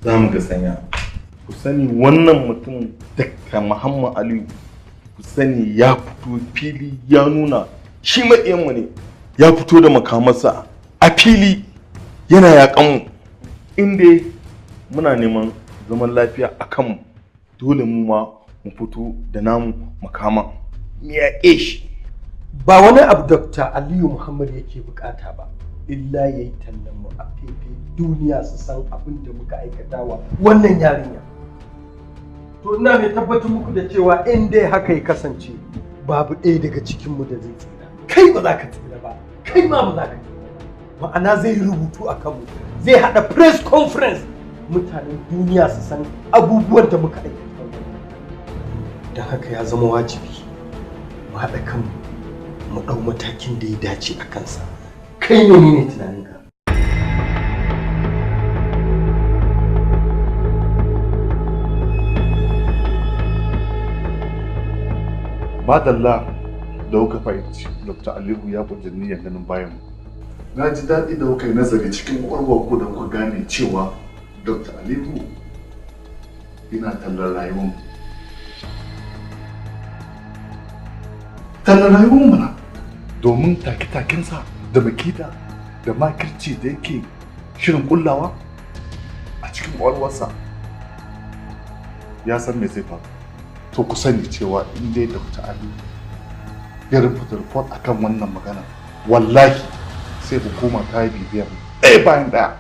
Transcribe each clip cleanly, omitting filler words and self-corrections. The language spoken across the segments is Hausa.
Za mu ga sanya. Ku sani wannan mutum Dr. Muhammad Aliyu, ku sani ya fito fili ya nuna shi maƙiyanmu ne. Ya fito da makamansa a fili yana yaƙan mu. Inda muna neman zaman lafiya a kanmu, dole mu ma mu fito da namu makama mu yaƙe shi. Ba wani abu Dr. Aliyu Muhammad yake bukata ba, illa ya yi tallan mu a fefe duniya su san abin da muka aikata wa wannan yarinya. To ina mai tabbatar muku da cewa in dai haka ya kasance babu ɗaya daga cikinmu da zai tsira. Kai ba za ka tsira ba, kai ma ba za ka tsira ba. Ma'ana zai rubutu a kanmu, zai haɗa press conference mutanen duniya su san abubuwan da muka aikata. Don haka ya zama wajibi mu haɗa kanmu mu ɗau matakin da ya dace a kansa. Kai menene tunaninka? Madalla da kuka fahimci Dr. Aliyu ya ƙudiri niyyar ganin bayan mu. Na ji daɗi da kuka yi nazari cikin ƙwaƙwalwar ku da kuka gane cewa Dr. Aliyu yana tallar rayuwar mu. Tallar rayuwar mu mana domin take-takensa da makida da makirci da yake shirin kullawa a cikin ƙwaƙwalwarsa ya san me zai faru. To ku sani cewa in dai Dr. Aliyu ya rubuta report akan wannan magana, wallahi sai hukuma ta yi bibiyar ɗaya bayan ɗaya.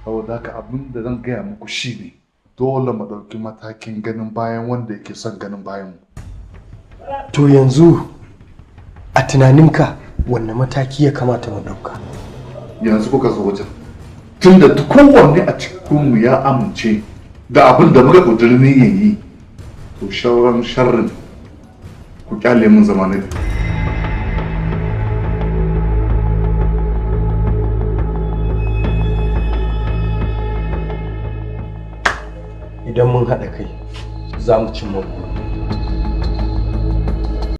Saboda haka abin da zan gaya muku shine dole mu ɗauki matakin ganin bayan wanda yake son ganin bayan mu. To yanzu a tunaninka wanne mataki ya kamata mu ɗauka? Yanzu kuka zo wajen, tunda kowanne a cikinmu ya amince da abin da muka ƙudiri niyyar yi, to shauran sharrin ku kyale mun zama na biyu. Idan mun haɗa kai za mu cimma burin.